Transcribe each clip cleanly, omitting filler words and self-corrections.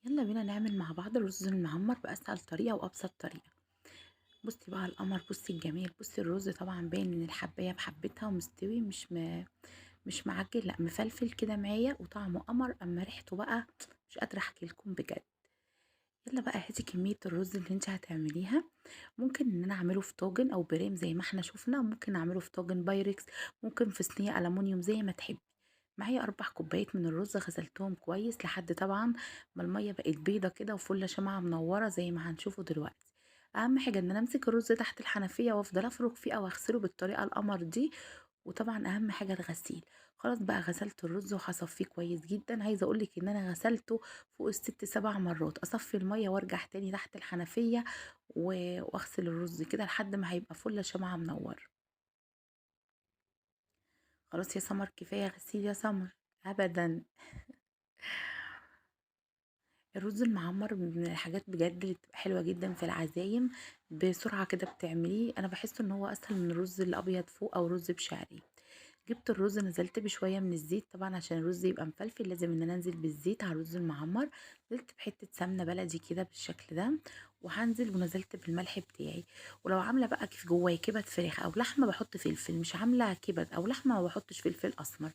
يلا بينا نعمل مع بعض الرز المعمر بأسهل طريقة وأبسط طريقة. بصي بقى القمر، بصي الجمال، بصي الرز طبعا باين ان الحباية بحبتها ومستوي، مش معجن، لا مفلفل كده معايا، وطعمه قمر. اما ريحته بقى مش قادرة احكي لكم بجد. يلا بقى هاتي كمية الرز اللي انت هتعمليها. ممكن ان انا اعمله في طاجن او بريم زي ما احنا شفنا، ممكن اعمله في طاجن بايركس، ممكن في صينية ألمونيوم زي ما تحبي. معايا 4 كوبايات من الرز، غسلتهم كويس لحد طبعا ما المية بقت بيضة كده وفله شمعة منورة زي ما هنشوفه دلوقتي. اهم حاجة ان انا امسك الرز تحت الحنفية وافضل افرك فيه او اغسله بالطريقة القمر دي، وطبعا اهم حاجة الغسيل. خلاص بقى غسلت الرز وهصفيه كويس جدا. عايزه اقولك ان انا غسلته فوق الست 7 مرات، اصفي المية وارجع تاني تحت الحنفية واغسل الرز كده لحد ما هيبقى فله شمعة منورة. خلاص يا سمر، كفاية غسيل يا سمر. ابدا. الرز المعمر من الحاجات بجد اللي بتبقى حلوة جدا في العزايم، بسرعة كده بتعمليه. انا بحس ان هو اسهل من الرز الابيض فوق او رز بشعريه. جبت الرز نزلت بشوية من الزيت، طبعا عشان الرز يبقى مفلفل لازم ان انا انزل بالزيت على الرز المعمر. نزلت بحته سمنه بلدي كده بالشكل ده، وهنزل ونزلت بالملح بتاعي. ولو عامله بقى كيف جوايا كبد فراخ او لحمه بحط فلفل، مش عامله كبد او لحمه ما بحطش فلفل اسمر.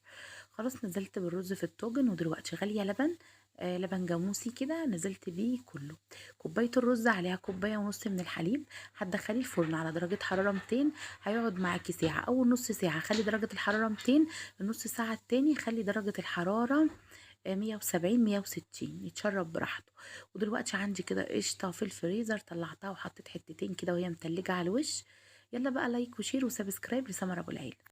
خلاص نزلت بالرز في الطاجن، ودلوقتي غالية لبن، لبن جاموسي كده نزلت بيه كله. كوباية الرز عليها كوباية ونص من الحليب. هتدخليه الفرن على درجه حرارة 200، هيقعد معاكي ساعة. اول نص ساعة خلي درجه الحرارة 200، النص ساعة التاني خلي درجه الحرارة 170 160، يتشرب براحته. ودلوقتي عندي كده قشطه في الفريزر، طلعتها وحطيت حتتين كده وهي متلجه على الوش. يلا بقى like و share و subscribe لسمر ابو العيلة.